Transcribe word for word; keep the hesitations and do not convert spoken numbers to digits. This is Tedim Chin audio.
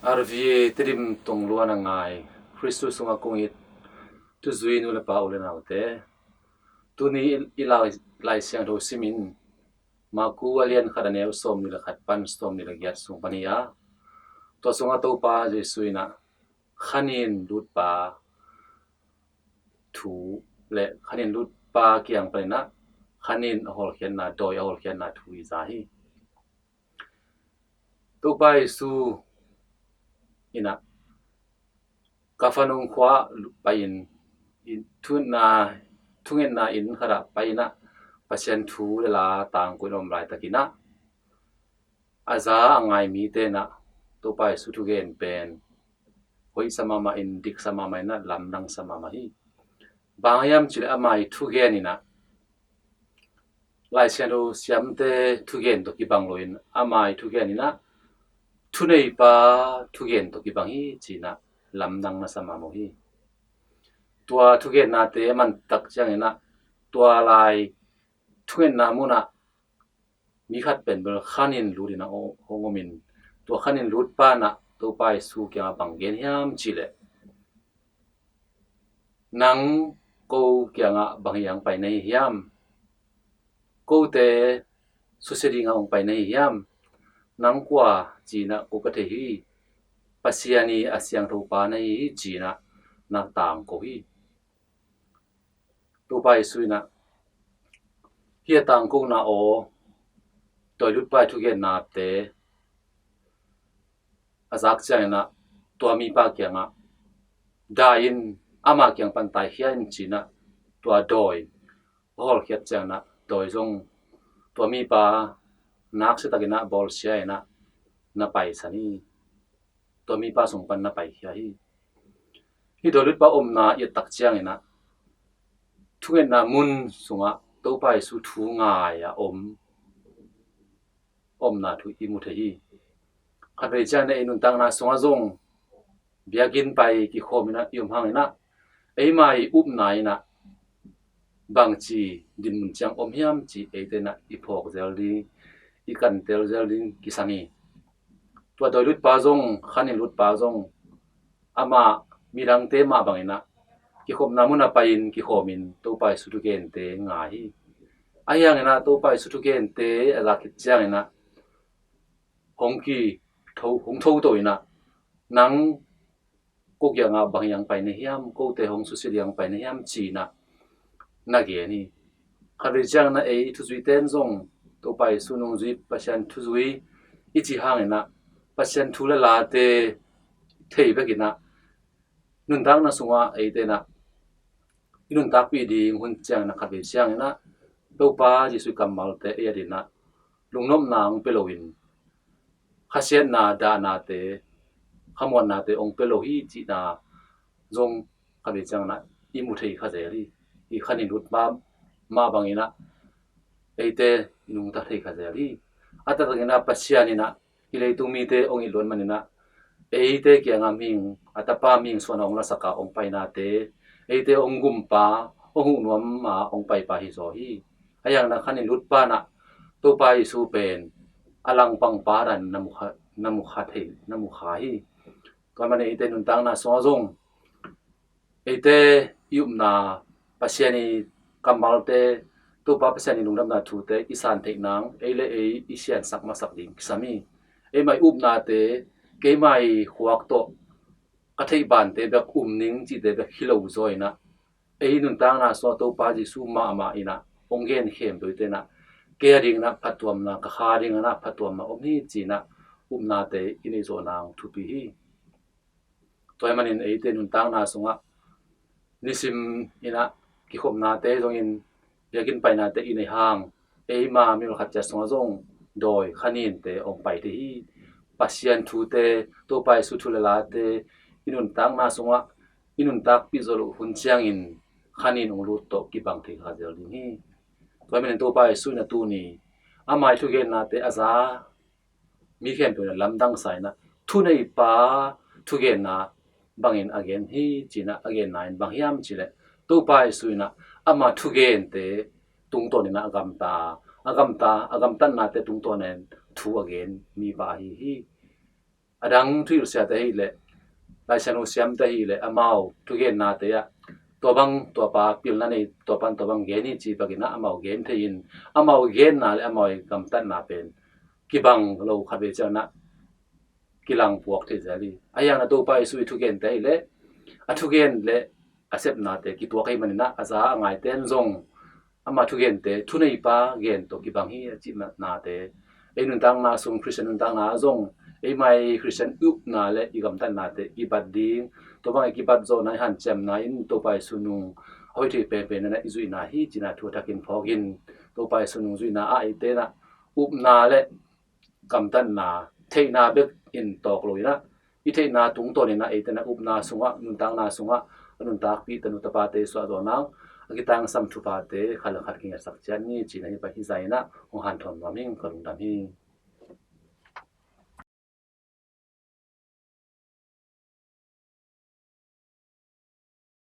R V A Tedim tongluan a ngai Khristu sungah kong it thuzui nu le pa, u le naute, tuni i lai, Lai Siangtho simin Marku a lian khat a neu sawmnih le khat pan sawmnih le giat sung pan hi a, tua sungah Topa Jesu in ah khanin lutpa thu le khanin lutpa kiang panin ah khanin a hawlkhiatna, dawi a hawlkhiatna thu i za hi. Topa Jesu in ah Kapernaum khua pai-in, thungetna, thungetna inn khatah pai-in ah Pasian thu le la tangko in om laitakin ah a za a ngai mite in ah Topa Jesu thugen pen hoihsa mahmah in, diksa mahmah in ah, lamdangsa mahmah hi. Bang hiam cih leh ama ii thugen in ah Lai Siangtho siamte thugen tawh kibang loin ama ii thugen in ah thuneipa thugen tawh kibang hi ci-in ah lamdang nasa mahmah uh hi. Tua thugennate a man tak ciangin ah tua lai thungetna munah mi khat pen bel khanin lut in ah hong om in, tua khanin lutpa in ah Topa Jesu kiangah bang gen hiam cih leh, "Nang ko kiangah bang hang pai na hi hiam? Kote susia dingah hong pai na hi hiam? Nang kua?" ci-in ah ko ka thei hi, Pasian ii a siangthopa na hi hi ci-in ah na tangko hi. Topa Jesu in ah hih a tangkona aw, dawi lutpa ii thugennate a zak ciangin ah tua mipa kiangah, "Dai in, ama kiang pan taikhia in," ci-in ah tua dawi a hawlkhiat ciangin ah dawi zong tua mipa naksia takin ah bawlsia in ah na paisan hi. Tua mipa sung pan na paikhia hi. Hih dawi lutpa omna i et tak ciangin ah thungetna mun sungah Topa Jesu thu ngai a om, omna thu i mu thei hi. Khatvei ciangin ah ei nuntakna sungah zong biakinn pai kikhawm in ah i om hangin ah eima ii upna in ah bangci dinmun ciang om hiam cih eite in ah i phawk zel ding, i kantel zel ding kisam hi. Tua dawi lutpa zong, khanin lutpa zong, amah midangte mah bangin ah kikhopna munah pai-in kikhawmin Topa Jesu thugente ngai hi. Ahi hangin ah Topa Jesu thugente a zak khit ciangin ah hong kitho, hong thoto in ah, "Nang ko kiangah bang hang pai na hiam? Kote hong susia dingah pai na hiam?" ci-in ah na gen hi. Khatvei ciangin ah ei thuzuite in zong Topa Jesu nungzui, Pasian thuzui i cih hangin ah Pasian thu le late thei bekin ah nuntakna sungah eite in ah i nuntakpih ding hun ciangin ah khatvei ciangin ah Topa Jesu kammalte ei a dingin ah lungnopna hong pia loin khasiatna, dahnate, khamuannate hong pia lo hi cihna zong khatvei ciangin ah i mu thei kha zel hi. Hih khanin lut mah, mah bangin ah eite i nungta thei kha zel hi. A taktakin ah Pasian in ah hih leitung mite hong it luat manin ah eite kiangah mihing, a tapa mihing suan a hong lasak a hong painate, eite hong gumpa, hong huh nuam a hong paipa hi zaw hi. Ahi hangin ah khanin lutpa in ah Topa Jesu pen a langpangpa dan na mu kha, na mu kha thei, na mu kha hi. Tua ahih manin eite nuntakna sungah zong eite i upna, Pasian ii kammalte, Topa Pasian ii lungdamna thute i san theih nang ei le ei i siansak masak ding kisam hi. Eimah ii upnate, keimah ii khuak tawh ka theih bante bek um ning cihte bek hi lo zaw in ah ei nuntakna sungah Topa Jesu mahmah in ah hong gen khempeuhte in ah kei a dingin ah phattuamna, ka kha dingin ah phattuamna om hi ci-in ah upnate i neih zawh nang thupi hi. Tua ahih manin eite nuntakna sungah nisim in ah kikhopnate zongin biakinn painate i neih hang eima mimal khat ciat sungah zong dawi khaninte hong pai thei hi. Pasian thute, Topa Jesu thu le late i nuntakna sungah i nuntakpih zawh loh hun ciangin khanin hong lut tawh kibang thei kha zel ding hi. Tua ahih manin Topa Jesu in ah tuni ama ii thugennate a za mi khempeuh in ah lamdangsa in ah thuneipa thugenna bangin a gen hi ci-in ah a genna in bang hiam cih leh Topa Jesu in ah ama thugente tungtawn in ah a gamta, a gamta, a gamtatnate tungtawn in thu a gen mipa ahi hi. a dang thuhilhsiate ahih leh, Laisiangtho siamte ahih leh amau thugennate ah tua bang tuapa pilna nei, tuapan tua bang gen hi cih bangin ah amau gen thei in, amau genna le amau i gamtatna pen kibang lo khat vei ciangin ah kilang puak thei zel hi. Ahi hangin ah Topa Jesu i thugente ahih leh a thugen le a sepnate kituak ahih manin ah a za a ngaite in zong ama thugente thuneipa gen tawh kibang hi a cihnate, ei nuntakna sung Khristian nuntakna ah zong eima i Khristian i upna le i gamtatnate i bat ding, tua bang i kibat zawhna i hanciamna in Topa Jesu nung a hoih thei penpen in ah i zuihna hi cihna thu a thakin phawk in, Topa Jesu nung zuihna ah eite in ah upna le gamtatna theihna bek in tawk lo in ah, i theihna tungtawn in ah eite in ah upna sungah, nuntakna sungah a nuntakpih tanu tapate suah zawh nang a kitangsam thuphate khat le khat kingetsak ciat ni cihna hi pah hi zah in ah hong hanthawn nuam hi ing. Ka lungdam hi.